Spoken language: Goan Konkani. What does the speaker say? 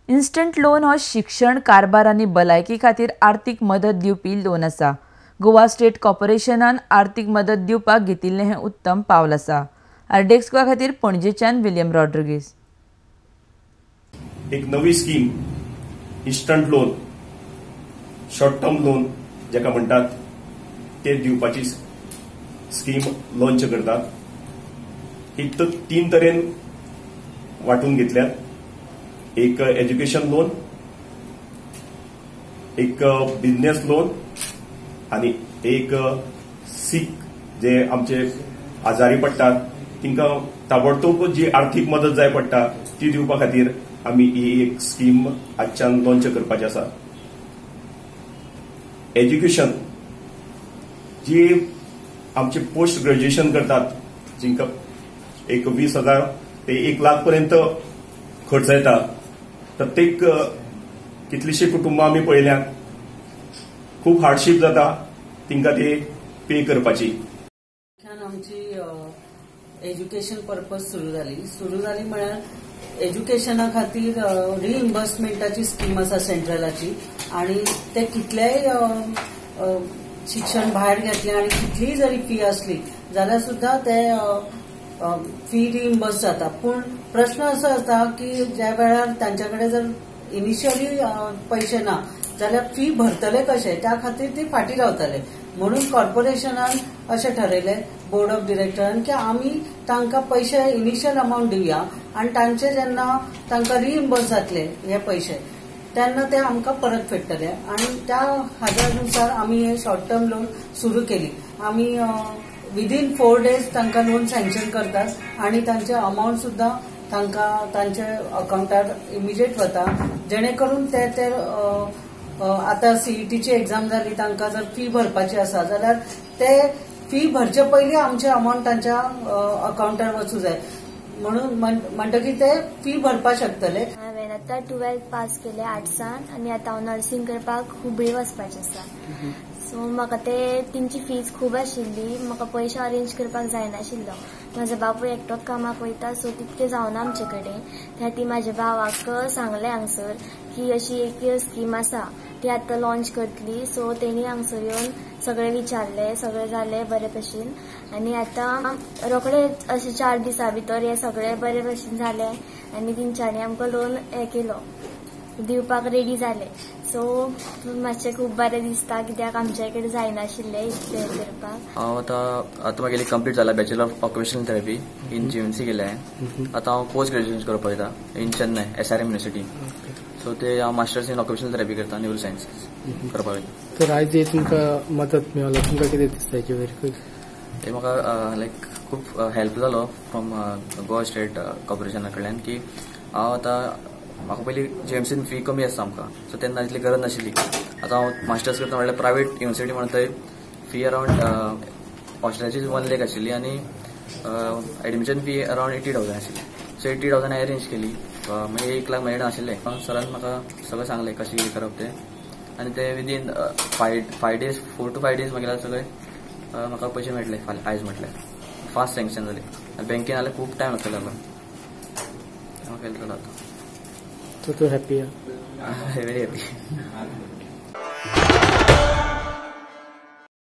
इन्स्टंट लोन हो शिक्षण, कारबार आनी भलायकी खातीर आर्थीक मदत दिवपी लोन आसा. गोवा स्टेट कॉर्पोरेशनान आर्थीक मदत दिवपाक घेतिल्लें हें उत्तम पावल आसा. आरडीएक्स गोवा खातीर पणजेच्यान विलियम रॉड्रिगीस. एक नवी scheme instant loan, short term loan जेका म्हणटात ते दिवपाची स्कीम लॉन्च करतात. ही तीन तरेन वांटून घेतल्यात. एक एज्युकेशन लोन, एक बिझनेस लोन आनी एक सीक जे आमचे आजारी पडटात तांकां ताबडतोब जी आर्थीक मदत जाय पडटा ती दिवपा खातीर आमी ही एक स्कीम आजच्यान लॉन्च करपाची आसा. एज्युकेशन जी आमचे पोस्ट ग्रॅज्युएशन करतात जिंका एक 20,000 ते 1 लाख पर्यंत खर्च येता. प्रत्येक कितलीशीं कुटुंबां आमी पळयल्यात खूब हार्डशीप जाता तिंका ते पे करपाची. आमची एज्युकेशन पर्पज सुरू जाली म्हळ्यार एज्युकेशना खातीर रिइम्बर्समेंटाची स्कीम आसा सेंट्रलाची आनी ते कितलेय शिक्षण भायर घेतले आनी कितलीय जरी फी आसली जाल्यार सुद्दां ते फी रिइम्बर्स जाता. पूण प्रश्न असो आसता की ज्या वेळार तांच्या कडेन जर इनिशियली पयशे ना जाल्यार फी भरतले कशे, त्या खातीर ती फाटीं रावतले. म्हणून कॉर्पोरेशनान अशें ठरयलें बोर्ड ऑफ डिरेक्टरान की आमी तांकां पयशे इनिशियल अमावंट दिवया आनी तांचे जेन्ना तांकां रिइम्बर्स जातले हे पयशे तेन्ना ते आमकां परत फेडटले. आनी त्या हाज्या नुसार आमी हे शॉर्ट टर्म लोन सुरू केली. आमी विदीन 4 डेज तांकां लोन सँक्शन करतात आनी तांचे अमावंट सुद्दां तांकां तांचे अकावंटार इमिजिएट वता, जेणे करून ते ते आतां सीईटीची एक्झाम जाली तांकां जर फी भरपाची आसा जाल्यार ते फी भरचे पयलीं आमचे अमावंट तांच्या अकावंटार वचूं जाय म्हणून म्हणटकीर ते फी भरपाक शकतले. हांवें आतां 12th पास केले आर्ट्सान आनी आतां हांव नर्सिंग करपाक हुबळी वचपाचें आसा. सो म्हाका ते तेंची फीज खूब आशिल्ली, म्हाका पयशे अरेंज करपाक जायनाशिल्लो. म्हजो बापूय एकटोच कामाक वयता, सो तितकें जावना आमचे कडेन. त्या खातीर म्हाज्या भावाक सांगलें हांगसर की अशी एक स्कीम आसा ती आतां लॉन्च करतली. सो तेणी हांगसर येवन सगळें विचारलें, सगळें जालें बरे भशेन आनी आतां रोखडे अशें 4 दिसां भितर हें सगळें बरे भशेन जालें आनी तेंच्यांनी आमकां लोन हें केलो, दिवपाक रेडी जाले. सो मातशें खूब बरें दिसता कित्याक आमच्या कडेन जायनाशिल्लें इतलें करपाक. हांव आतां म्हागेली कंप्लीट जाला bachelor of occupational therapy in GMC केलें हांवें. आतां हांव पोस्ट ग्रॅज्युएशन करपाक वयता in Chennai SRM university. So ते हांव मास्टर्स इन ऑक्युपेशनल थेरपी करता, न्यूरो सायन्स करपाक वयता. तर आयज जे तुमकां मदत मेळ्ळा तुमकां कितें दिसता हेचे वयर? ते म्हाका लायक खूब हेल्प जालो फ्रॉम गोवा स्टेट कॉर्पोरेशना कडल्यान की हांव आतां म्हाका पयलीं जीएमसीन फी कमी आसता आमकां, सो तेन्ना इतली गरज नाशिल्ली. आतां हांव मास्टर्स करता म्हणल्यार प्रायवेट युनिवर्सिटी म्हणटा थंय फी अरावंड हॉस्टेलाची 1 लाख आशिल्ली आनी एडमिशन फी अरावंड 80,000 आशिल्ली. सो 80,000 हांवें अरेंज केली, मागीर 1 लाख म्हजे कडेन आशिल्ले. सरान म्हाका सगळें सांगलें कशें कितें करप तें आनी ते विदीन 5 डेज 4 to 5 days मागीर सगळे म्हाका पयशे मेळटले. आयज म्हटल्यार फास्ट सँक्शन जाले. बँकेन जाल्यार खूब टायम लागतलो म्हाका हेल्प जालो आतां. So तूं happy? Very happy.